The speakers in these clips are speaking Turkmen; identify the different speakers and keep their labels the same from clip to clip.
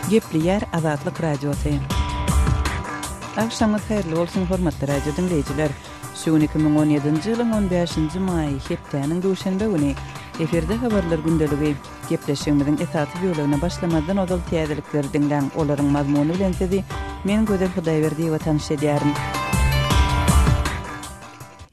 Speaker 1: Gepleýär Azatlyk Radiosy. Agşamyňyz haýyrly bolsun, hormatly radio diňleýjiler! Şu gün 2017-nji ýylyň 15-nji maýy, hepdäniň duşenbe güni. Efirde habarlar gündeligi. Gepleşigimiziň esasy bölegine başlamazdan ozal täzelikleri diňläň, olaryň mazmuny bilen sizi men Gözel Hudaýberdiýewa tanyş edýärin.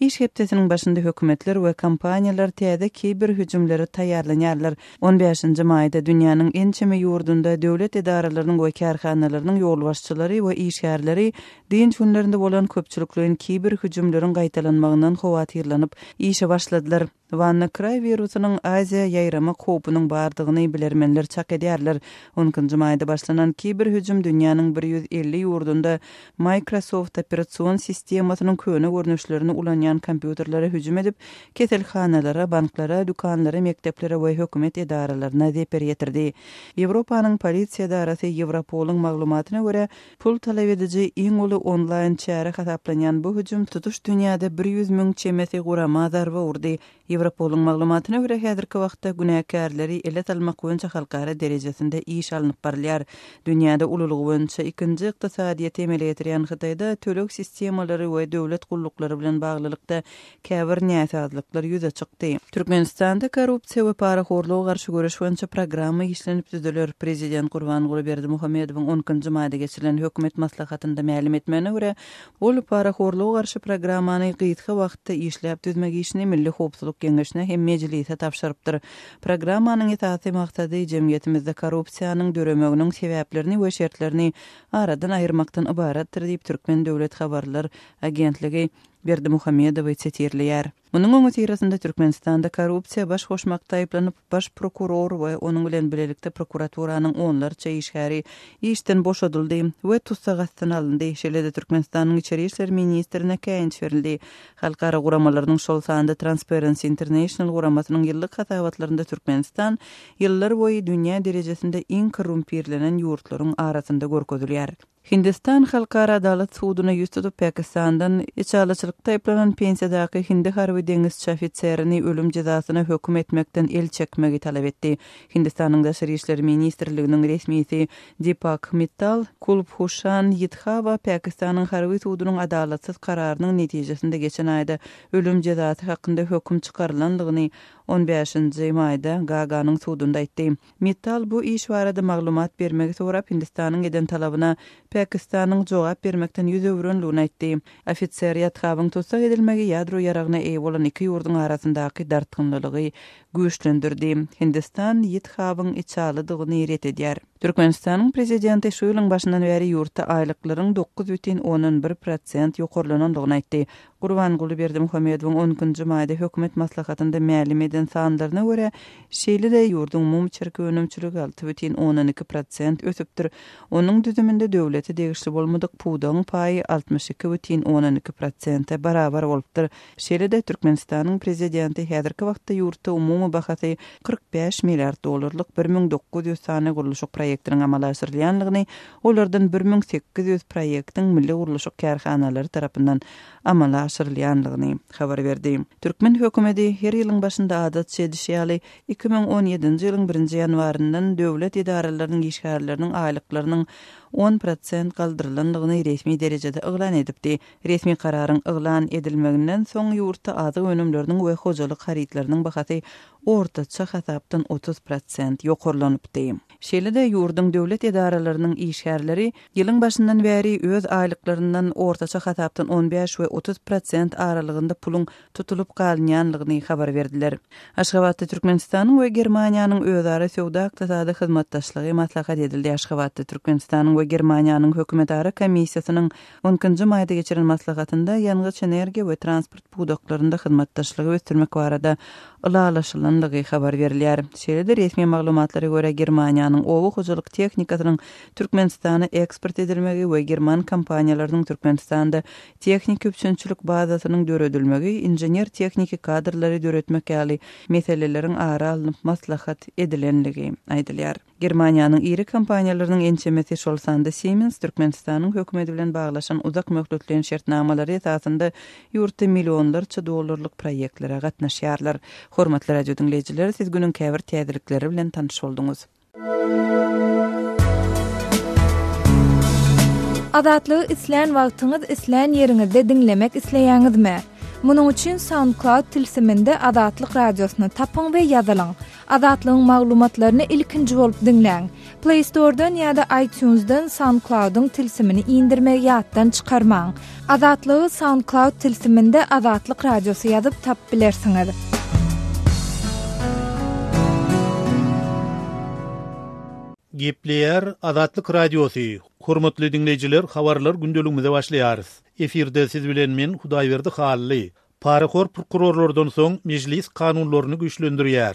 Speaker 1: Iş hepdesiniň başynda hökümetler we kompaniýalar täze kiber hüjümlere taýýarlanýarlar. On bäşinji maýda dünýäniň ençeme ýurdunda döwlet edaralarynyň we kärhanalarynyň ýolbaşçylary we işgärleri dynç günlerinde bolan köpçülikleýin kiber hüjümleriň gaýtalanmagyndan howatyrlanyp işe başladylar. WannaCry wirusynyň Aziýa ýaýramak howpunyň bardygyny bilermenler çak edýärler. On ikinji maýda başlanan kiber hüjüm dünýäniň 150 ýurdunda Microsoft operasion sistemasynyň köne görnüşlerini ulanýan kompýuterlere hüjüm edip, keselhanalara, banklara, dükanlara, mekdeplere we hökümet edaralaryna zeper ýetirdi. Ýewropanyň polisiýa edarasy Ýewropolyň maglumatyna görä, Pul talap ediji iň uly onlaýn çäre hasaplanýan bu hüjüm tutuş dünýäde 100 müň çemesi gurama zarba urdy. Ýewropolyň maglumatyna görä, häzirki wagtda günäkärleri ele salmak boýunça halkara derejesinde iş alnyp barylýar. Dünýäde ululygy boýunça ikinji ykdysadyýeti emele getirýän Hytaýda töleg sistemalary we döwlet gulluklary bilen baglylykda käbir näsazlyklar ýüze çykdy. Türkmenistanda korrupsiýa we parahorluga garşy göreş boýunça programma işlenip düzüler. Prezident Gurbanguly Berdimuhamedowyň on ikinji maýda geçirilen hökümet maslahatynda mälim etmegine görä, ol parahorluga garşy programmany gysga wagtda işläp düzmek işini Milli howpsuzlyk geňeşine hem Mejlise tabşyrypdyr. Programmanyň esasy maksady jemgyýetimizde korrupsiýanyň döremeginiň sebäplerini we şertlerini aradan aýyrmakdan ybaratdyr diýip, Türkmen döwlet habarlar agentligi Berdimuhamedowy sitirleýär. Munuň öňüsyrasynda Türkmenistanda korrupsiýa baş goşmakda aýyplanyp, baş prokuror we onuň bilen bilelikde prokuraturanyň onlarça işgäri işden boşadyldy we tussag astyna alyndy. Şeýle-de Türkmenistanyň içeri işler ministrine käýinç berildi. Halkara guramalarynyň, şol sanda Transparency International guramasynyň ýyllyk hasabatlarynda Türkmenistan ýyllarboýy dünýä derejesinde iň korrumpirlenen ýurtlaryň arasynda görkezilýär. Hindistan Halkara adalat suduna ýüz tutup, Pakistandan içalyçylykda aýyplanan pensiýadaky hindi harby deňizçi ofiserini ölüm jezasyna höküm etmekden el çekmegi talap etdi. Hindistanyň Daşary işler ministrliginiň resmisi Dipak Mittal Kulbhuşan Ýadhawa Pakistanyň harby sudunyň adalatsyz kararynyň netijesinde geçen aýda ölüm jezasy hakynda höküm çykarylandygyny on bäşinji maýda Gaaganyň sudunda aýtdy. Mittal bu iş barada maglumat bermegi sorap Hindistanyň eden talabyna Pakistanyň jogap bermekden ýüz öwürenligini aýtdy. Ofiser Ýadhawyň tussag edilmegi ýadro ýaragyna eýe bolan iki ýurduň arasyndaky dartgynlylygy güýçlendirdi. Hindistan Ýadhawyň içalydygyny ret edýär. Türkmenistanyň prezidenti şu ýylyň başyndan bäri ýurtda aýlyklaryň 9,1 prosent ýokarlanandygyny aýtdy. Gurbanguly Berdimuhamedowyň on ikinji maýda hökümet maslahatynda mälim eden sanlaryna görä, şeýle-de ýurduň umumy içerki önümçiligi 6,2 prosent ösüpdir. Onuň düzüminde döwlete degişli bolmadyk pudagyň paýy 62,2 prosente barabar bolupdyr. Şeýle-de Türkmenistanyň prezidenti häzirki wagtda ýurtda umumy bahasy 45 milliard dollarlyk 1900 sany gurluşyk proýektiniň amala aşyrylýandygyny, olardan 1800 proýektiň milli gurluşyk kärhanalary tarapyndan amala aşyrylýandygyny habar berdi. Türkmen hökümeti her ýylyň başynda adatça edişi ýaly, 2017-nji ýylyň birinji ýanwaryndan döwlet edaralarynyň işgärleriniň aýlyklarynyň on prosent galdyrylandygyny resmi derejede yglan edipdi. Resmi kararyň yglan edilmeginden soň ýurtda azyk önümleriniň we hojalyk harytlarynyň bahasy ortaça hasapdan 30 prosent ýokarlanypdy. Şeýle-de ýurduň döwlet edaralarynyň işgärleri ýylyň başyndan bäri öz aýlyklaryndan ortaça hasapdan 15 we 30 prosent aralygynda puluň tutulyp galynýanlygyny habar berdiler. Aşgabatda Türkmenistanyň we Germaniýanyň özara söwda-ykdysady hyzmatdaşlygy maslahat edildi Aşgabatda Türkmenistanyň we Germaniýanyň hökümetara komissiýasynyň on ikinji maýda geçiren maslahatynda ýangyç-energiýa we transport pudaklarynda hyzmatdaşlygy ösdürmek barada ylalaşylandygy habar berilýär. Şeýle-de resmi maglumatlara görä, Germaniýanyň oba hojalyk tehnikasynyň Türkmenistana eksport edilmegi we german kompaniýalarynyň Türkmenistanda tehniki üpjünçilik bazasynyň döredilmegi, inžener-tehniki kadrlary döretmek ýaly meseleleriň ara alnyp maslahat edilenligi aýdylýar. Germaniýanyň iri kompaniýalarynyň ençemesi, şol sanda Siemens Türkmenistanyň hökümeti bilen baglaşan uzak möhletleýin şertnamalary esasynda ýurtda millionlarça dollarlyk proýektlere gatnaşýarlar. Hormatly radio diňleýjiler, siz günüň käbir täzelikleri bilen tanyş bolduňyz.
Speaker 2: Azatlygy islän wagtyňyz, islän ýeriňizde diňlemek isleýäňizmi? Munuň üçin SoundCloud tilsiminde Azatlyk Radiosyny tapyň we ýazylyň. Azatlygyň maglumatlaryny ilkinji bolup diňläň. Play Store-dan ýa-da iTunes-dan SoundCloud-yň tilsimini indirmegi ýatdan çykarmaň. Azatlygy SoundCloud tilsiminde Azatlyk Radiosy ýazyp tapyp bilersiňiz.
Speaker 3: Gepleýär Azatlyk Radiosy, Hormatly diňleýjiler habarlar gündeligimize başlaýarys. Efirde siz bilen men Hudaýberdi Hally. Parahor prokurorlardan soň Mejlis kanunlaryny güýçlendirýär.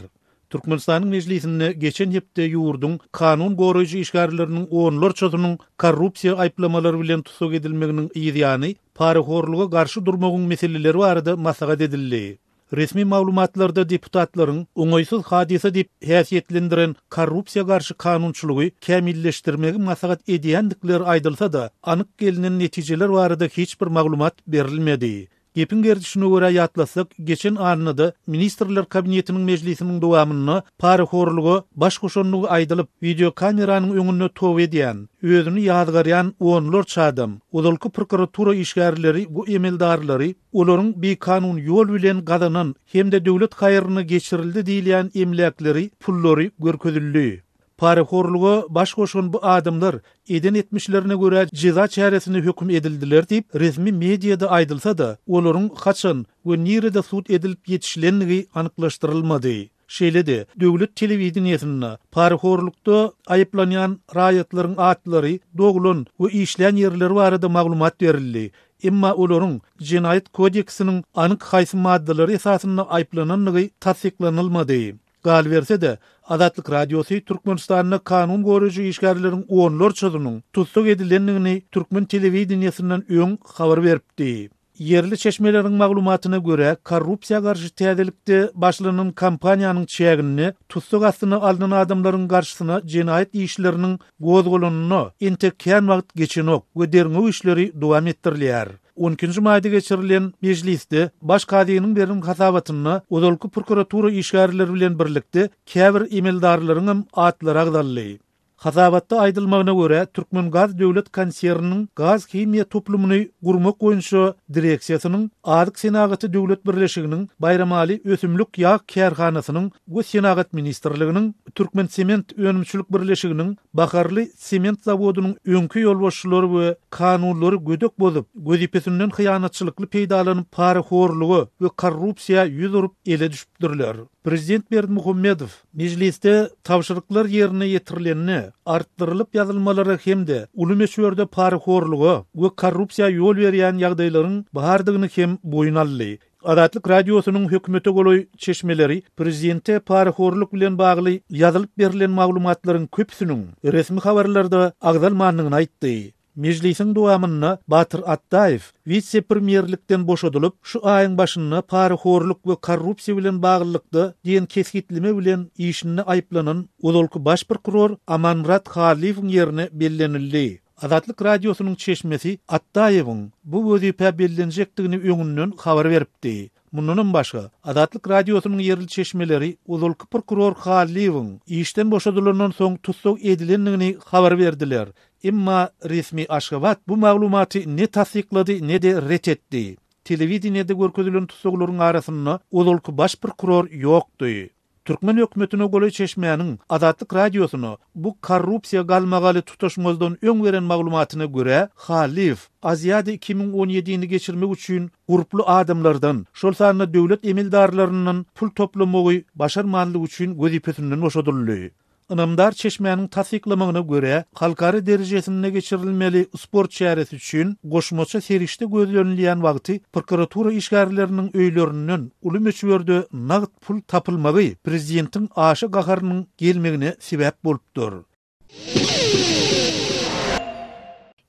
Speaker 3: Türkmenistanyň Mejlisinde geçen hepde ýurduň kanun goraýjy işgärleriniň onlarçasynyň korrupsiýa aýyplamalary bilen tussag edilmeginiň yzýany parahorluga garşy durmagyň meseleleri barada maslahat edildi. Resmi maglumatlarda deputatlaryň oňaýsyz hadysa diýip häsiýetlendiren korrupsiýa garşy kanunçylygy kämilleşdirmegi maslahat edýändikleri aýdylsa-da, anyk gelnen netijeler barada hiç bir maglumat berilmedi. Gepiň gerdişine görä ýatlasak, geçen annada Ministrler Kabinetiniň mejlisiniň dowamynda parahorluga baş goşandygy aýdylyp, wideokameranyň öňünde toba edýän, özüni ýazgarýan onlarça adam, ozalky prokuratura işgärleri we emeldarlary olaryň bikanun ýol bilen gazanan hem-de döwlet haýryna geçirildi diýilýän emläkleri, pullary görkezildi. Parahorluga baş goşan bu adamlar eden etmişlerine görä jeza çäresine höküm edildiler diýip, resmi mediada aýdylsa-da, olaryň haçan we nirede sud edilip ýetişilendigi anyklaşdyrylmady. Şeýle-de, döwlet telewideniýesinde parahorlukda aýyplanýan raýatlaryň atlary, doglan we işlän ýerleri barada maglumat berildi. Emma olaryň Jenaýat kodeksiniň anyk haýsy maddalary esasynda aýyplanandygy tassyklanylmady. Galyberse-de, Azatlyk Radiosy Türkmenistanda kanun goraýjy işgärleriň onlarçasynyň tussag edilendigini türkmen telewideniýesinden öň habar beripdi. Ýerli çeşmeleriň maglumatyna görä, korrupsiýa garşy täzelikde başlanan kampaniýanyň çäginde tussag astyna alnan adamlaryň garşysyna jenaýat işleriniň gozgalanyna entek kän wagt geçenok we derňew işleri dowam etdirilýär. On ikinji maýda geçirilen mejlisde baş kazynyň beren hasabatynda ozalky prokuratura işgärleri bilen birlikde käbir emeldarlaryňam atlary agzaldy. Hasabatda aýdylmagyna görä, Türkmengaz döwlet konserniniň gaz-himiýa toplumyny gurmak boýunça direksiýasynyň, Azyk senagaty döwlet birleşiginiň Baýramaly ösümlik ýag kärhanasynyň we Senagat ministrliginiň Türkmensement önümçilik birleşiginiň Baharly sement zawodynyň öňki ýolbaşçylary we kanunlary gödek bozup, wezipesinden hyýanatçylykly peýdalanyp parahorluga we korrupsiýa ýüz urup ele düşüpdirler. Prezident Berdimuhamedow mejlisde tabşyryklar ýerine ýetirilende artdyrylyp ýazylmalara hem-de uly möçberde parahorluga we korrupsiýa ýol berýän ýagdaýlaryň bardygyny hem boýun aldy. Azatlyk Radiosynyň hökümete golaý çeşmeleri prezidente parahorluk bilen bagly ýazylyp berlen maglumatlaryň köpüsiniň resmi habarlarda agzalmandygyny aýtdy. Mejlisiň dowamynda Batyr Atdaýew wise-premýerlikden boşadylyp, şu aýyň başynda parahorluk we korrupsiýa bilen baglylykda diýen kesgitleme bilen işinde aýyplanan ozalky baş prokuror Amanmyrat Hallyýewiň ýerine bellenildi. Azatlyk Radiosynyň çeşmesi Atdaýewiň bu wezipä bellenjekdigini öňünden habar beripdi. Mundanam başga, Azatlyk Radiosynyň ýerli çeşmeleri ozalky prokuror Hallyýewiň işden boşadylandan soň tussag edilendigini habar berdiler. Emma resmi Aşgabat bu maglumaty ne tassyklady, ne-de ret etdi. Telewideniýede görkezilen tussaglaryň arasynda ozalky baş prokuror ýokdy. Türkmen hökümetine golaý çeşmäniň Azatlyk Radiosyna bu korrupsiýa galmagaly tutaşmazdan öň beren maglumatyna görä, Hallyýew Aziada 2017-ni geçirmek üçin gurply adamlardan, şol sanda döwlet emeldarlaryndan pul toplamagy başarmanlygy üçin wezipesinden boşadyldy. Ynamdar çeşmäniň tassyklamagyna görä, halkara derejesinde geçirilmeli sport çäresi üçin goşmaça serişde gözlenilýän wagty prokuratura işgärleriniň öýlerinden uly möçberde nagt pul tapylmagy prezidentiň aşa gaharynyň gelmegine sebäp bolupdyr.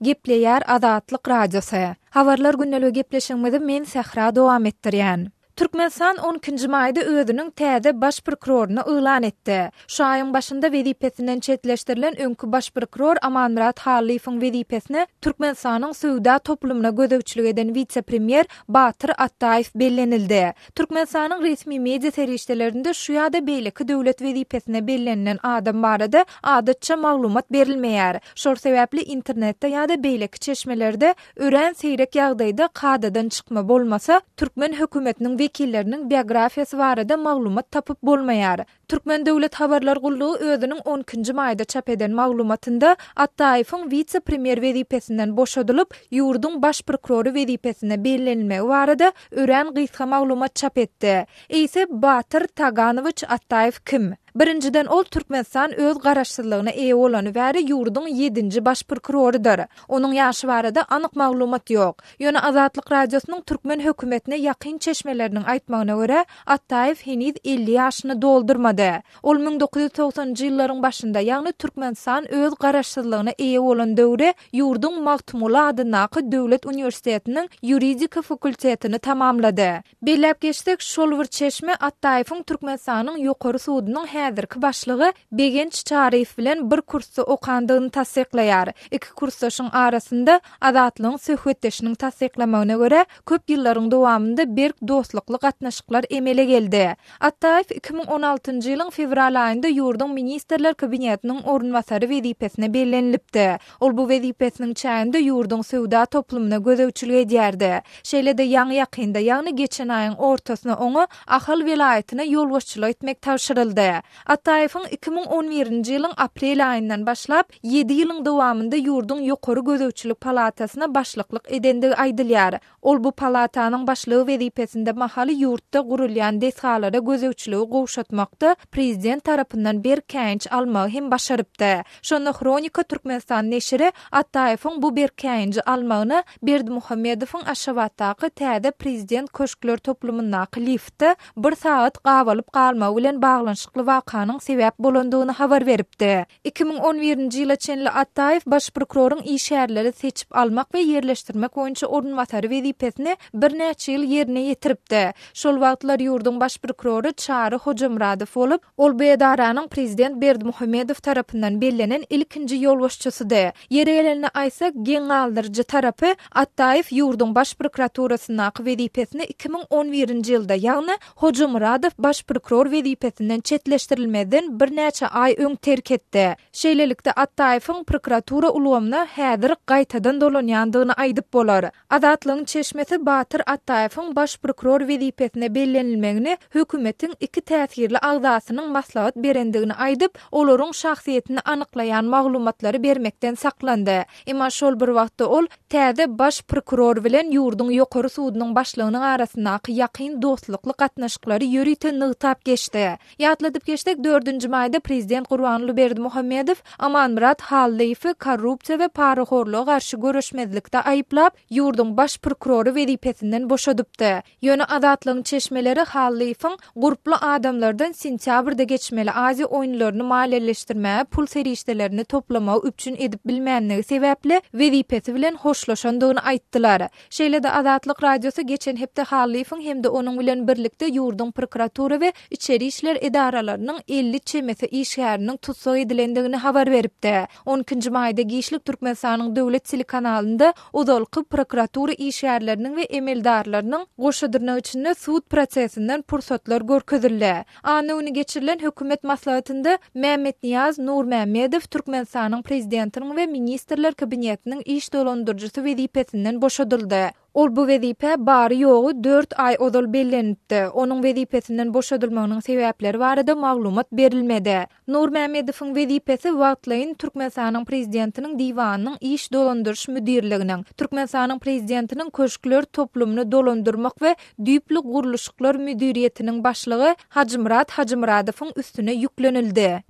Speaker 2: Gepleýär Azatlyk Radiosy. Habarlar gündeligi gepleşigimizi men Sähra dowam etdirýän. Türkmenistan on ikinji maýda özüniň täze Baş prokuroryny yglan etdi. Şu aýyň başynda wezipesinden çetleşdirilen öňki Baş prokuror Amanmyrat Hallyýewiň wezipesine Türkmenistanyň söwda toplumyna gözegçilik eden wise-premýer Batyr Atdaýew bellenildi. Türkmenistanyň resmi media serişdelerinde şu ýa-da beýleki döwlet wezipesine bellenilen adam barada adatça maglumat berilmeýär. Şol sebäpli internetde ýa-da beýleki çeşmelerde örän seýrek ýagdaýda kadadan çykma bolmasa, türkmen hökümetiniň wekilleriniň biografiýasy barada maglumat tapyp bolmaýar. Türkmen döwlet habarlar gullugy özüniň on ikinji maýda çap eden maglumatynda Atdaýewiň wise-premýer wezipesinden boşadylyp, ýurduň baş prokurory wezipesine bellenilmegi barada örän gysga maglumat çap etdi. Eýse, Batyr Taganowiç Atdaýew kim? Birinjiden, ol Türkmenistan öz garaşsyzlygyna eýe bolany bäri ýurduň ýedinji baş prokurorydyr. Onuň ýaşy barada anyk maglumat ýok. Ýöne Azatlyk Radiosynyň türkmen hökümetine ýakyn çeşmeleriniň aýtmagyna görä, Atdaýew heniz 50 ýaşyny doldurmady. Ol 1990-njy ýyllaryň başynda, ýagny Türkmenistan öz garaşsyzlygyna eýe bolan döwri ýurduň Magtymguly adyndaky döwlet uniwersitetiniň ýuridika fakultetini tamamlady. Belläp geçsek, şol bir çeşme Atdaýewiň Türkmenistanyň Ýokary sudunyň häzirki başlygy Begenç Çaryýew bilen bir kursda okandygyny tassyklaýar. Iki kursdaşyň arasynda, Azatlygyň söhbetdeşiniň tassyklamagyna görä, köp ýyllaryň dowamynda berk dostlukly gatnaşyklar emele geldi. Atdaýew 2016-njy ýylyň fewral aýynda ýurduň Ministrler Kabinetiniň orunbasary wezipesine bellenilipdi. Ol bu wezipesiniň çäginde ýurduň söwda toplumyna gözegçilik edýärdi. Şeýle-de ýaňy-ýakynda, ýagny geçen aýyň ortasyna oňa Ahal welaýatyna ýolbaşçylyk etmek tabşyryldy. Ataýewiň 2011-nji ýylyň aprel aýyndan başlap, ýedi ýylyň dowamynda ýurduň Ýokary gözegçilik palatasyna başlyklyk edendigi aýdylýar. Ol bu palatanyň başlygy wezipesinde mahaly ýurtda gurulýan desgalara gözegçiligi gowşatmakda prezident tarapyndan berk käýinç almagy hem başarypdy. Şonda Hronika Türkmenistan neşiri Atdaýewiň bu berk käýinji almagyna Berdimuhamedowyň Aşgabatdaky täze prezident köşkler toplumyndaky liftde bir sagat gabalyp galmagy bilen baglanyşykly wakanyň sebäp bolandygyny habar beripdi. 2011-nji ýyla çenli Atdaýew baş prokuroryň işgärleri seçip almak we ýerleşdirmek boýunça orunbasary wezipesini birnäçe ýyl ýerine ýetiripdi. Şol wagtlar ýurduň baş prokurory Çary Hojamyradow bolup, ol bu edaranyň prezident Berdimuhamedow tarapyndan bellenen ilkinji ýolbaşçysydy. Ýeri gelende aýtsak, geň galdyryjy tarapy, Atdaýew ýurduň Baş prokuraturasyndaky wezipesini 2011-nji ýylda, ýagny Hojamyradow baş prokuror wezipesinden çetleşdirilmezden birnäçe aý öň terk etdi. Şeýlelikde, Atdaýewiň prokuratura ulgamyna häzir gaýtadan dolanýandygyny aýdyp bolar. Azatlygyň çeşmesi Batyr Atdaýewiň baş prokuror wezipesine bellenilmegini hökümetiň iki täsirli agzasynyň maslahat berendigini aýdyp, olaryň şahsyýetini anyklaýan maglumatlary bermekden saklandy. Emma şol bir wagtda ol täze baş prokuror bilen ýurduň Ýokary sudunyň başlygynyň arasyndaky ýakyn dostlukly gatnaşyklary ýörite nygtap geçdi. Ýatladyp geçsek, dördünji maýda prezident Gurbanguly Berdimuhamedow Amanmyrat Hallyýewi korrupsiýa we parahorluga garşy göreşmezlikde aýyplap, ýurduň baş prokurory wezipesinden boşadypdy. Ýöne Azatlygyň çeşmeleri Hallyýewiň gurply adamlardan sentýabrda geçmeli Aziýa oýunlaryny maliýeleşdirmäge pul serişdelerini toplamagy üpjün edip bilmänligi sebäpli wezipesi bilen hoşlaşandygyny aýtdylar. Şeýle-de Azatlyk Radiosy geçen hepde Hallyýewiň hem-de onuň bilen birlikde ýurduň prokuratura we içeri işler edaralarynyň 50 çemesi işgäriniň tussag edilendigini habar beripdi. On ikinji maýda giçlik Türkmenistanyň döwlet telekanalynda ozalky prokuratura işgärleriniň we emeldarlarynyň goşa dyrnak içinde sud prosesinden pursatlar görkezildi. Anna güni geçirilen hökümet maslahatynda Mämmetnyýaz Nurmämmedow Türkmenistanyň Prezidentiniň we Ministrler Kabinetiniň iş dolandyryjysy wezipesinden boşadyldy. Ol bu wezipä bary-ýogy dört aý ozal bellenilipdi. Onuň wezipesinden boşadylmagynyň sebäpleri barada maglumat berilmedi. Nurmämmedowyň wezipesi wagtlaýyn Türkmenistanyň Prezidentiniň Diwanynyň iş dolandyryş müdirliginiň, Türkmenistanyň Prezidentiniň Köşkler toplumyny dolandyrmak we düýpli gurluşyklar müdiriýetiniň başlygy Hajymyrat Hajymyradowyň üstüne ýüklenildi.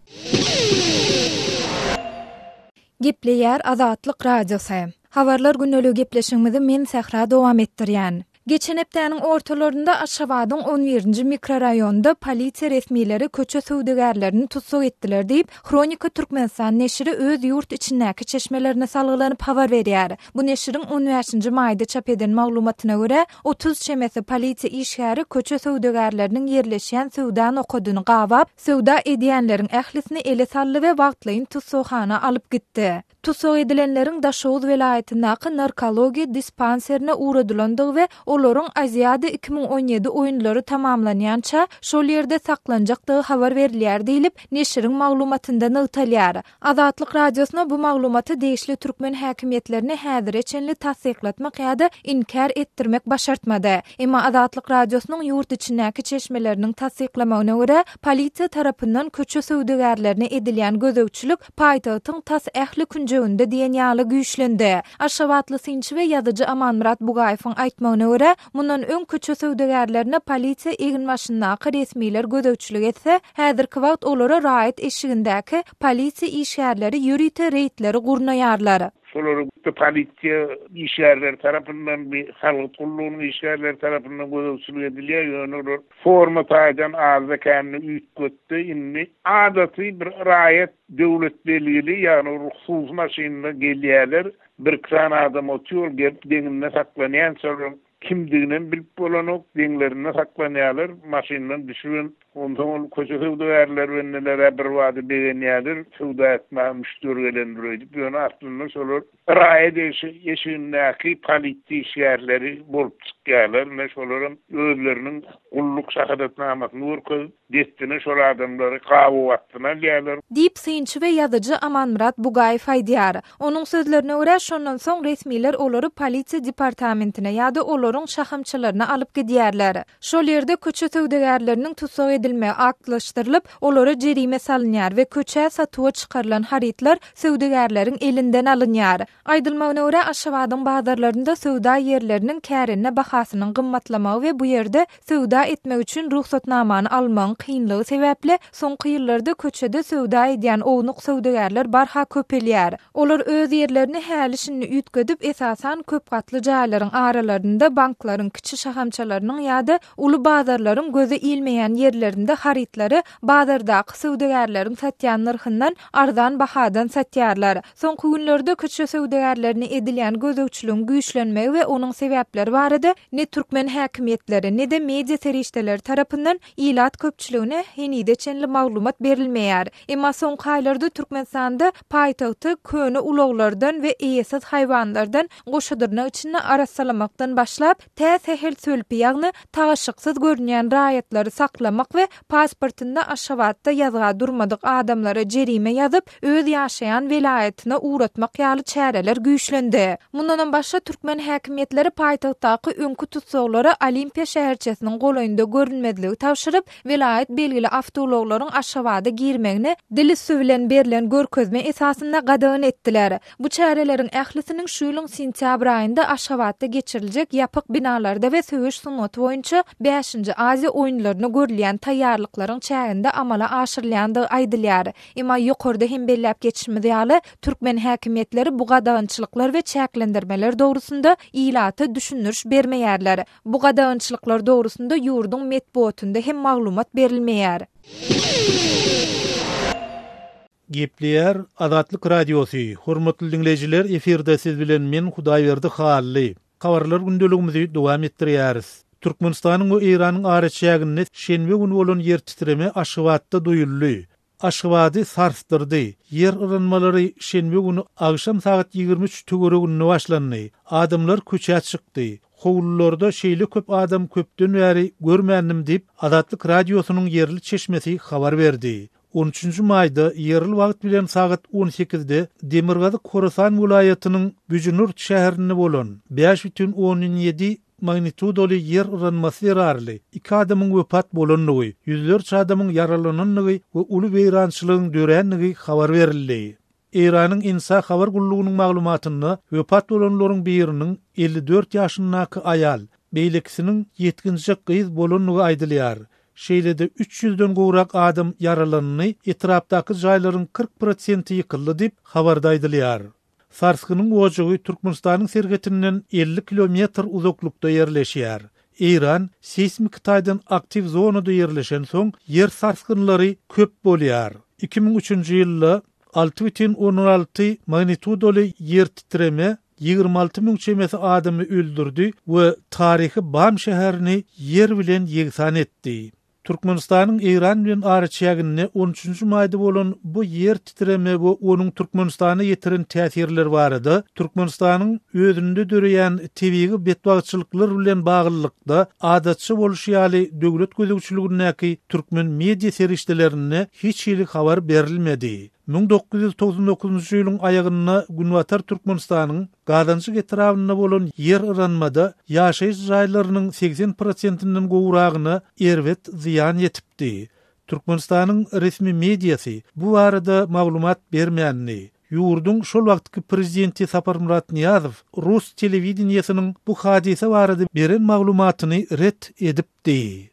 Speaker 2: Gepleýär Azatlyk Radiosy. Habarlar gündeligi gepleşigimizi men Sähra dowam etdirýän. Geçen hepdäniň ortalarynda Aşgabadyň on birinji mikroraýonynda polisiýa resmileri köçe söwdagärlerini tussag etdiler diýip, Hronika Türkmenistan neşiri öz ýurt içindäki çeşmelerine salgylanyp habar berýär. Bu neşiriň on bäşinji maýda çap eden maglumatyna görä, 30 çemesi polisiýa işgäri köçe söwdagärleriniň ýerleşýän söwda nokadyny gabap, söwda edýänleriň ählisini ele saldy we wagtlaýyn tussaghana alyp gitdi. Tussag edilenleriň Daşoguz welaýatyndaky narkologiýa dispanserine ugradylandygy we olaryň Aziada 2017 oýunlary tamamlanýança şol ýerde saklanjakdygy habar berilýär diýlip, neşiriň maglumatynda nygtalýar. Azatlyk Radiosyna bu maglumaty degişli türkmen häkimiýetlerine häzire çenli tassyklatmak ýa-da inkär etdirmek başartmady. Emma Azatlyk Radiosynyň ýurt içindäki çeşmeleriniň tassyklamagyna görä, polisiýa tarapyndan köçe söwdagärlerine edilýän gözegçilik paýtagtyň tas ähli künjeginde diýen ýaly güýçlendi. Aşgabatly synçy we ýazyjy Amanmyrat Bugaýewiň aýtmagyna görä, mundan öň köçe söwdagärlerine polisiýa eginbaşyndaky resmiler gözegçilik etse, häzirki wagt olara raýat eşigindäki polisiýa işgärleri ýörite reýdleri gurnaýarlar.
Speaker 4: Şolara polisiýa işgärleri tarapyndan, bir salgyt gullugynyň işgärleri tarapyndan gözegçilik edilýär, ýöne olar forma taýdan azda-kände üýtgetdi. Indi adaty bir raýat döwlet belgili, ýagny bir hususy maşynda gelýärler, birki sany adam otyr, ol gelip deňinde saklanýança olaryň kimdiginem bilip bolanok, deňlerinde saklanýarlar, maşyndan düşübem, onsoň ol köçe söwdagärleri bendeler-ä birbada begenýärler, söwda etmäge müşderi gelendir öýdüp, ýöne aslynda şolar Raýat eşigindäki polisiýa işgärleri bolup çykýarlar. Ine, şolaram özleriniň gulluk şahadatnamasyny görkezip, dessine şol adamlary gabaw astyna alýarlar.
Speaker 2: Diýip, synçy we ýazyjy Amanmyrat Bugaýew aýdýar. Onuň sözlerine görä, şondan soň resmiler olary polisiýa departamentine ýa-da olaryň şahamçalaryna alyp gidýärler. Şol ýerde köçe söwdagärleriniň tussag edilmegi aktlaşdyrylyp, olara jerime salynýar we köçä satuwa çykarylan harytlar söwdagärleriň elinden alynýar. Aýdylmagyna görä, Aşgabadyň bazarlarynda söwda ýerleriniň kärende bahasynyň gymmatlamagy we bu ýerde söwda etmek üçin rugsatnamany almagyň kynlygy sebäpli, soňky ýyllarda köçede söwda edýän ownuk söwdagärler barha köpelýär. Olar öz ýerlerini häli-şindi üýtgedip, esasan, köp gatly jaýlaryň aralarynda, banklaryň kiçi şahamçalarynyň ýa-da uly bazarlaryň göze ilmeýän ýerlerinde harytlary bazardaky söwdagärleriň satýan nyrhyndan arzan bahadan satýarlar. Soňky günlerde köçe söwdagärlerine edilýän gözegçiligiň güýçlenmegi we onuň sebäpleri barada ne türkmen häkimiýetleri, ne-de media serişdeleri tarapyndan ilat köpçüligine henize çenli maglumat berilmeýär. Emma soňky aýlarda Türkmenistanda paýtagty köne ulaglardan we eýesiz haýwanlardan goşa dyrnak içinde arassalamakdan başlap, tä sähel sölpi, ýagny tagaşyksyz görünýän raýatlary saklamak we pasportynda Aşgabatda ýazga durmadyk adamlara jerime ýazyp, öz ýaşaýan welaýatyna ugratmak ýaly çäreler güýçlendi. Mundanam başga, türkmen häkimiýetleri paýtagtdaky öňki tussaglara Olimpiýa şäherçesiniň golaýynda görünmezligi tabşyryp, welaýat belgili awtoulaglaryň Aşgabada girmegini dil üsti bilen berlen görkezme esasynda gadagan etdiler. Bu çäreleriň ählisiniň şu ýylyň sentýabr aýynda Aşgabatda geçiriljek ýapyk binalarda we söweş sungaty boýunça bäşinji Aziýa oýunlaryna görülýän taýýarlyklaryň çäginde amala aşyrylýandygy aýdylýar. Emma ýokarda hem belläp geçişimiz ýaly, türkmen häkimiýetleri bu gadagançylyklar we çäklendirmeler dogrusynda ilata düşündiriş bermeýärler. Bu gadagançylyklar dogrusynda ýurduň metbugatynda hem maglumat berilmeýär.
Speaker 3: Gepleýär Azatlyk Radiosy, Hormatly diňleýjiler efirde siz bilen men Hudaýberdi Hally. Habarlar gündeligimizi dowam etdirýäris. Türkmenistanyň we Eýranyň araçäginde şenbe güni bolan ýer titreme Aşgabatda duýuldy. Aşgabady sarsdyrdy. Ýer yranmalary şenbe güni agşam sagat 23 töwereginde başlandy. Adamlar köçä çykdy. Howlularda şeýle köp adam köpden bäri görmändim diýip, Azatlyk Radiosynyň ýerli çeşmesi habar berdi. On üçünji maýda ýerli wagt bilen sagat on sekizde Demirgazyk Horasan welaýatynyň Büjnürt şäherinde bolan 5,7 magnitudaly ýer yranmasy zerarly iki adamyň wepat bolandygy, ýüzlerçe adamyň ýaralanandygy we uly weýrançylygyň dörändigi habar berildi. Eýranyň INSA habar gullugynyň maglumatynda wepat bolanlaryň biriniň 54 ýaşyndaky aýal, beýlekisiniň ýetginjek gyz bolandygy aýdylýar. Şeýle-de üç ýüzden gowrak adam ýaralandy, etrapdaky jaýlaryň 40 prosenti ýykyldy diýip, habarda aýdylýar. Sarsgynyň ojagy Türkmenistanyň serhetinden 50 kilometr uzaklykda ýerleşýär. Eýran seýsmiki taýdan aktiw zonada ýerleşensoň, ýer sarsgynlary köp bolýar. 2003-nji ýylda 6,6 magnitudaly ýer titreme 26 müň çemesi adamy öldürdi we taryhy Bam şäherini ýer bilen ýegsan etdi. Türkmenistanyň Eýran bilen araçäginde on üçünji maýda bolan bu ýer titreme we onuň Türkmenistana ýetiren täsirleri barada Türkmenistanyň özünde döreýän tebigy betbagtçylyklar bilen baglylykda adatça bolşy ýaly döwlet gözegçiligindäki türkmen media serişdelerinde hiç hili habar berilmedi. 1999-njy ýylyň aýagynda Günbatar Türkmenistanyň Gazanjyk etrabynda bolan ýer yranmada ýaşaýyş jaýlarynyň 80 prosentinden gowragyna erbet zyýan ýetipdi. Türkmenistanyň resmi mediasy bu barada maglumat bermändi. Ýurduň şol wagtky prezidenti Saparmyrat Nyýazow rus telewideniýesiniň bu hadysa barada beren maglumatyny ret edipdi.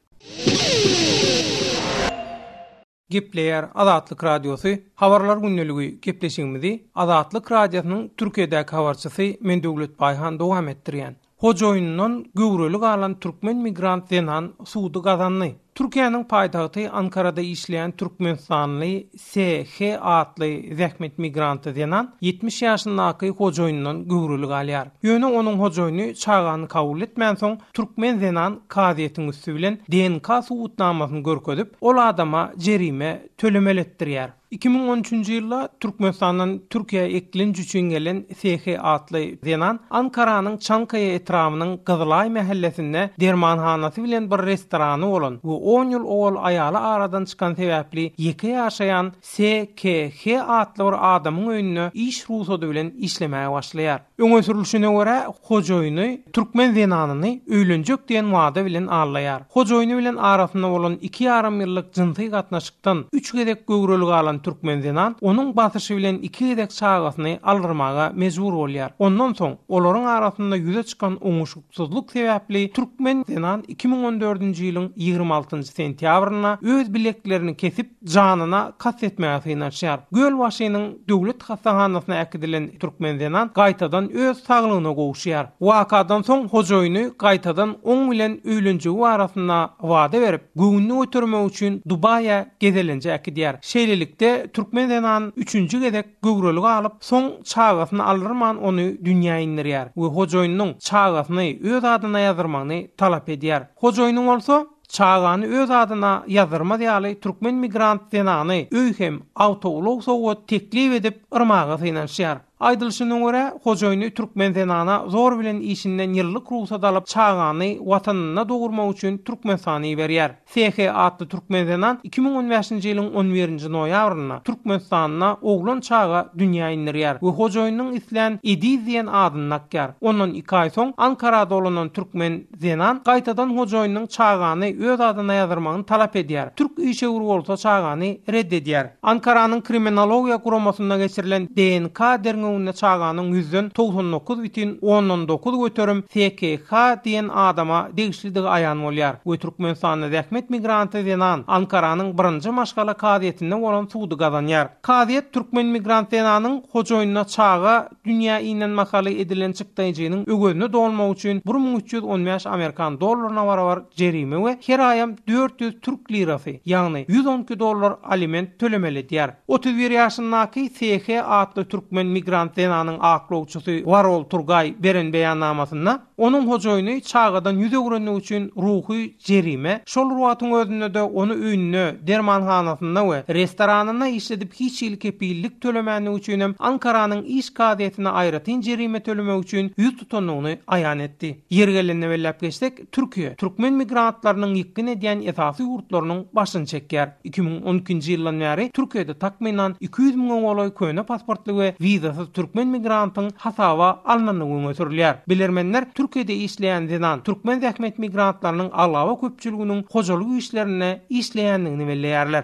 Speaker 5: Gepleýär Azatlyk Radiosy, Habarlar gündeligi gepleşigimizi Azatlyk Radiosynyň Türkiýedäki habarçysy men Döwlet Baýhan dowam etdirýän. Hojaýynyndan göwreli galan türkmen migrant zenan sudy gazandy. Türkiýäniň paýtagty Ankarada işleýän türkmenistanly SH atly zähmet migranty zenan 70 ýaşyndaky hojaýynyndan göwreli galýar. Ýöne onuň hojaýyny çagany kabul etmänsoň, Türkmen zenan kazyýetiň üsti bilen DNK subutnamasyny görkezip, ol adama jerime tölemeli etdirýär. 2013-nji ýylda Türkmenistandan Türkiýä eklenç üçin gelen SH atly zenan Ankaranyň Çankaýa etrabynyň Gyzylaý mähellesinde dermanhanasy bilen bir restorany bolan we on ýyl owal aýaly aradan çykan sebäpli ýeke ýaşaýan SKH atly bir adamyň öýünde iş rugsady bilen işlemäge başlaýar. Öňe sürlüşine görä, hojaýyny türkmen zenanyny öýlenjek diýen wada bilen aldaýar. Hojaýyny bilen arasynda bolan iki ýarym ýyllyk jynsy gatnaşykdan üç gezek göwreli galan türkmen zenan onuň basyşy bilen iki gezek çagasyny aldyrmaga mejbur bolýar. Ondan soň, olaryň arasynda ýüze çykan oňuşyksyzlyk sebäpli türkmen zenan 2014-nji ýylyň 26-njy sentýabrynda öz bileklerini kesip, janyna kast etmäge synanyşýar. Gölbaşynyň döwlet hassahanasyna äkidilen türkmen zenan gaýtadan öz saglygyna gowuşýar. Wakadan soň hojaýyny gaýtadan oň bilen öýlenjegi barasynda wada berip, göwnüni götermek üçin Dubaýa gezelenje äkidýär. Şeýlelikde, türkmen zenan üçünji gezek göwreli galyp, soň çagasyny aldyrman ony dünýä indirýär we hojaýynynyň çagasyny öz adyna ýazdyrmagyny talap edýär. Hojaýyny bolsa, Çagany öz adyna ýazdyrmaz ýaly türkmen migrant zenany öý hem awtoulag sowgat teklip edip yrmaga synanyşýar. Aýdylyşyna görä, hojaýyny türkmen zenana zor bilen işinden ýyllyk rugsat alyp, çagany watanynda dogurmak üçin Türkmenistana iberýär. SH atly türkmen zenan 2015-nji ýylyň on birinji noýabrynda Türkmenistanda oglan çaga dünýä indirýär we hojaýynynyň islän Ediz diýen adyny dakýar. Ondan iki aý soň Ankara dolanan türkmen Zenan gaýtadan hojaýynynyň çagany öz adyna ýazdyrmagyny talap edýär. Türk işewüri bolsa çagany red edýär. Ankaranyň Kriminologiýa guramasynda geçirilen DNK derňewinde çaganyň ýüzden 99 bütin ondan dokuz göterim SKH diýen adama degişlidigi aýan bolýar we Türkmenistanda zähmet migranty zenan Ankaranyň birinji maşgala kazyýetinde bolan sudy gazanýar. Kazyýet türkmen migrant zenanyň hojaýynyna çaga Dünýä inen mahaly edilen çykdaýjynyň öwezini dolmak üçin 1315 amerikan dollaryna barabar jerime we her aýam 400 türk lirasy, ýagny 112 dollar aliment tölemeli edýär. 31 ýaşyndaky SH atly türkmen migrant zenanyň aklawçysy Warol Turgaý beren beýannamasynda, Onuň hojaýyny çagadan ýüz öwrendigi üçin ruhy jerime, şol bir wagtyň özünde-de ony öýünde, dermanhanasynda we restoranynda işledip hiç hili kepillik tölemändigi üçinem Ankaranyň iş kazyýetine aýratyn jerime tölemek üçin ýüz tutandygyny aýan etdi. Ýeri gelende belläp geçsek, Türkiýe türkmen migrantlarynyň ýykgyn edýän esasy ýurtlarynyň başyny çekýär. 2012-nji ýyldan bäri Türkiýede takmynan 200 müňe golaý köne pasportly we wizasyz türkmen migrantyň hasaba alnandygy öňe sürülýär. Bilermenler Türkiýede işleýän zenan türkmen zähmet migrantlarynyň aglaba köpçüliginiň hojalyk işlerinde işleýändigini belleýärler.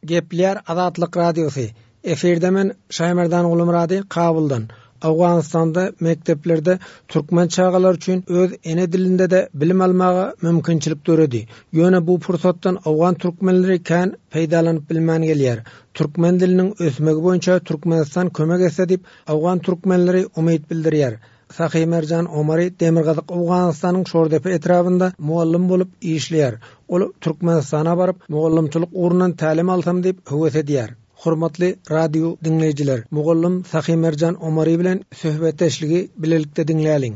Speaker 6: Gepleýär Azatlyk Radiosy, Efirde men Şaýmerdan Gulumyrady Kabuldan. Owganystanda mekdeplerde türkmen çagalary üçin öz ene dilinde-de bilim almaga mümkinçilik döredi. Ýöne bu pursatdan owgan türkmenleri kän peýdalanyp bilmän gelýär. Türkmen diliniň ösmegi boýunça Türkmenistan kömek etse diýip, owgan türkmenleri umyt bildirýär. Sahymerjan Omary Demirgazyk Owganystanyň Şordepe etrabynda mugallym bolup işleýär. Ol Türkmenistana baryp, mugallymçylyk ugrundan tälim alsam diýip höwes edýär. Hormatly radio diňleýjiler, mugallym Sahymerjan Omary bilen söhbetdeşligi bilelikde diňläliň.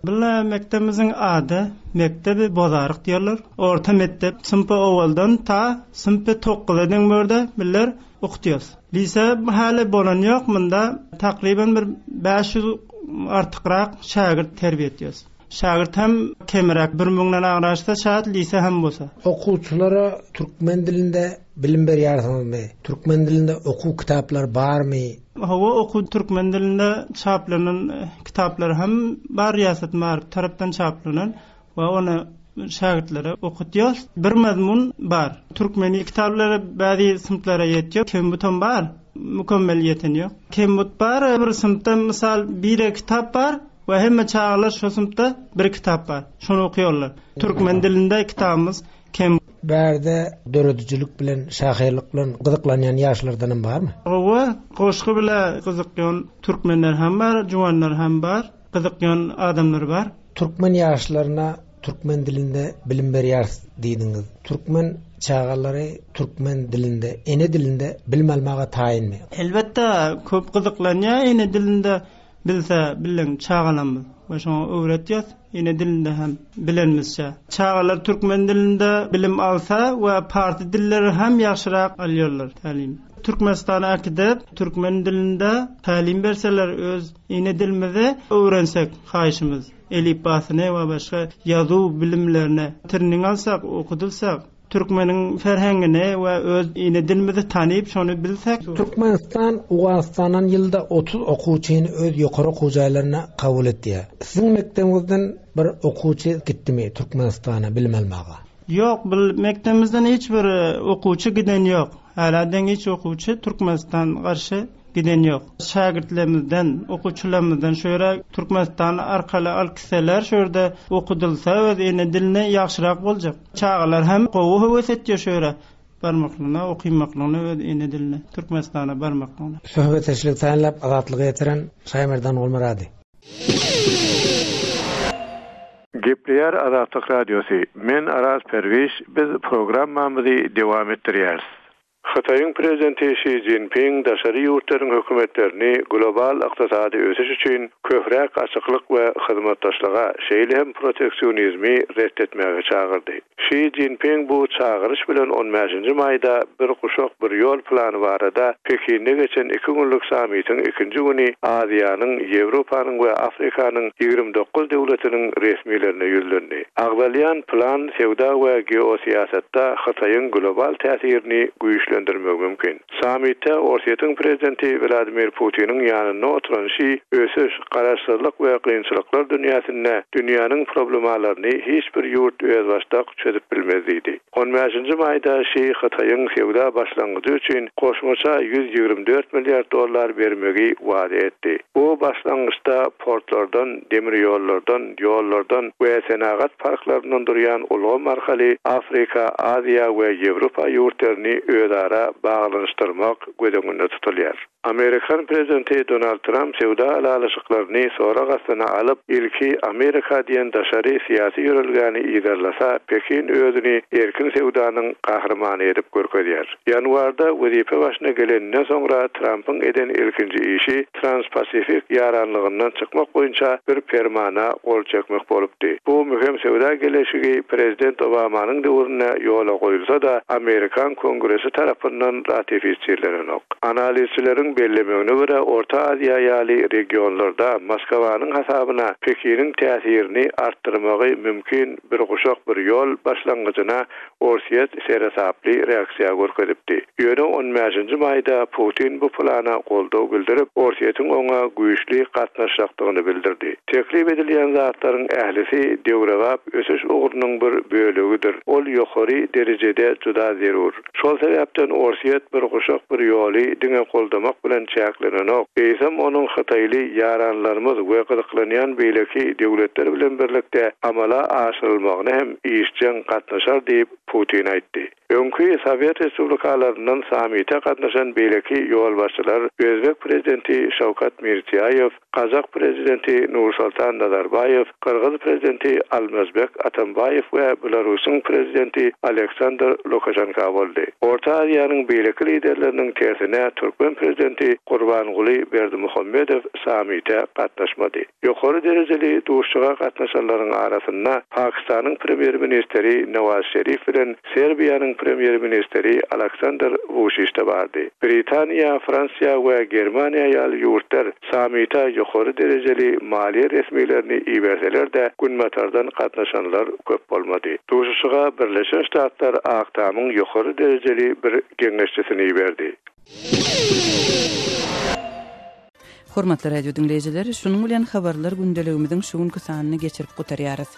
Speaker 7: Bile mekdebimiziň ady Mekdebi Bozaryk diýerler. Orta mekdep synpy owaldan ta synpy tokguza deň börde biller okutýas. Lise häli bolan ýok munda takryban bir 500 artykrak şägirt terbiýe etýäs. Şägirt hem kemräk bir müňden agraşsa şaýat lise hem bolsa.
Speaker 6: Okuwçylara türkmen dilinde bilim berýärsiňizmi? Türkmen dilinde okuw kitaplary barmy?
Speaker 7: Hawa okuw türkmen dilinde çaplanan kitaplar hem bar Riýasat Maryf tarapdan çaplanan we ony şägirtlere okutýas. Bir mazmun bar. Türkmeni kitaplary bäzi synplara ýetýär. Kembutam bar. Mükemmel ýeten ýok. Kembut bar. Bir synpda mysal bire kitap bar we hemme çagalar şo synpda bir kitap bar. Şony okýarlar. Türkmen dilinde kitabymyz kem.
Speaker 6: Bärde döredijilik bilen, şahyrlyk bilen gyzyklanýan ýaşlardanam barmy?
Speaker 7: Hawa, goşgy bile gyzykýan türkmenler hem bar, juwanlar hem bar, gyzykýan adamlar bar.
Speaker 6: Türkmen ýaşlaryna türkmen dilinde bilim berýäris diýdiňiz. Türkmen çagalary türkmen dilinde, ene dilinde bilim almaga taýynmy?
Speaker 7: Elbetde, köp gyzyklanýar ene dilinde Bilse bilen çagalamyz we şoňa öwretýäs ene dilinde hem bilenimizçe. Çagalar türkmen dilinde bilim alsa we parsy dilleri hem ýagşyrak alýarlar tälim. Türkmenistana äkidip türkmen dilinde tälim berseler öz ene dilimizi öwrensek haýyşymyz elipbasyny we başga ýazuw bilimlerini trning alsak okudylsak Türkmeniň ferhengini we öz ene dilimizi tanyp şony bilsek.
Speaker 6: Türkmenistan Owganystandan ýylda 30 okuwçyny öz ýokary okuw jaýlaryna kabul etýär. Siziň mekdebiňizden bir okuwçy gitdimi Türkmenistana bilim almaga?
Speaker 7: Ýok, bil mekdebimizden hiç bir okuwçy giden ýok. Hälä deň hiç okuwçy Türkmenistan garşy giden ýok. Şägirtlerimizden, okuwçylarymyzdan şu ýere Türkmenistan arkaly alyp gitseler, şu ýerde okudylsa öz ene dilini ýagşyrak boljak. Çagalar hem gowy höwes etýär şu ýere barmaklygyna, okymaklygyna öz ene diline, Türkmenistana barmaklygyna.
Speaker 6: Söhbetdeşligi taýynlap Azatlyga ýetiren Şaýmerdan Gulmyrady.
Speaker 8: Gepleýär Azatlyk Radiosy, Men Araz Perwiş, biz programmamyzy dowam etdirýäris. Hytaýyň Prezidenti Şi Szinpin daşary ýurtlaryň hökümetlerini global ykdysady ösüş üçin köpräk açyklyk we hyzmatdaşlyga, şeýle hem proteksionizmi ret etmäge çagyrdy. Şi Szinpin bu çagyryş bilen on bäşinji maýda Bir guşak, bir ýol plany barada Pekinde geçen iki günlük sammitiň ikinji güni Aziýanyň, Ýewropanyň we Afrikanyň 29 döwletiniň resmilerine ýüzlendi. Agzalýan plan söwda we geosyýasatda Hytaýyň global täsirini güýçlendirmegi mümkin. Sammitde Orsýetiň prezidenti Wladimir Putiniň ýanynda oturan Şi ösüş, garaşsyzlyk we kynçylyklar dünýäsinde dünýäniň problemalaryny hiç bir ýurt özbaşdak çözüp bilmez diýdi. On bäşinji maýda Şi Hytaýyň söwda başlangyjy üçin goşmaça 124 milliard dollar bermegi wada etdi. Bu başlangyçda portlardan, demir ýollardan, ýollardan we senagat parklaryndan durýan ulgam arkaly Afrika, Aziýa we Ýewropa ýurtlaryny özara baglanyşdyrmak göz öňünde tutulýar. Amerikan prezidenti Donald Tramp söwda ylalaşyklaryny sorag astyna alyp, ilki Amerika diýen daşary syýasy ýörelgäni yzarlasa, Pekin özüni erkin söwdanyň gahrymany edip görkezýär. Ýanwarda wezipe başyna geleninden soňra Trampyň eden ilkinji işi Trans-Pasifik ýaranlygyndan çykmak boýunça bir permana gol çekmek bolupdy. Bu möhüm söwda geleşigi prezident Obamanyň döwründe ýola goýulsa-da, amerikan Kongresi tarapyndan ratifisirlenenok. Analizçileriň bellemegine görä, Orta Aziýa ýaly regionlarda Moskwanyň hasabyna Pekiniň täsirini artdyrmagy mümkin Bir guşak, bir ýol başlangyjyna Orsýet seresaply reaksiýa görkezipdi. Ýöne on bäşinji maýda Putin bu plana goldaw bildirip, Orsýetiň oňa güýçli gatnaşjakdygyny bildirdi. Teklip edilýän zatlaryň ählisi döwrebap ösüş ugrunyň bir bölegidir, ol ýokary derejede juda zerur. Şol sebäpden Orsýet Bir guşak. Ýumşak bir ýoly diňe goldamak bilen çäklenenok, eýsem onuň hytaýly ýaranlarymyz we gyzyklanýan beýleki döwletler bilen birlikde amala aşyrylmagyna hem işjeň gatnaşar diýip, Putin aýtdy. Öňki sowet respublikalaryndan sammite gatnaşan beýleki ýolbaşçylar özbek prezidenti Şawkat Mirziýaýew, gazak prezidenti Nursoltan Nazarbaýew, gyrgyz prezidenti Almazbek Atambaýew we Belarusyň prezidenti Aleksandr Lukaşenka boldy. Orta Aziýanyň beýleki liderleriniň tersine türkmen prezidenti Gurbanguly Berdimuhamedow sammite gatnaşmady. Ýokary derejeli duşuşyga gatnaşanlaryň arasynda Pakistanyň premýer-ministri Nawaz Şerif bilen Serbiýanyň premýer-ministri Aleksandr Wuçiç-de bardy. Britaniýa, Fransiýa we Germaniýa ýaly ýurtlar sammite ýokary derejeli maliýe resmilerini iberseler-de, Günbatardan gatnaşanlar köp bolmady. Duşuşyga Birleşen Ştatlar Ak Tamyň ýokary derejeli bir geňeşçisini iberdi.
Speaker 1: Hormatly radio diňleýjiler, şunuň bilen habarlar gündeligimiziň şu günki sanyny geçirip gutarýarys.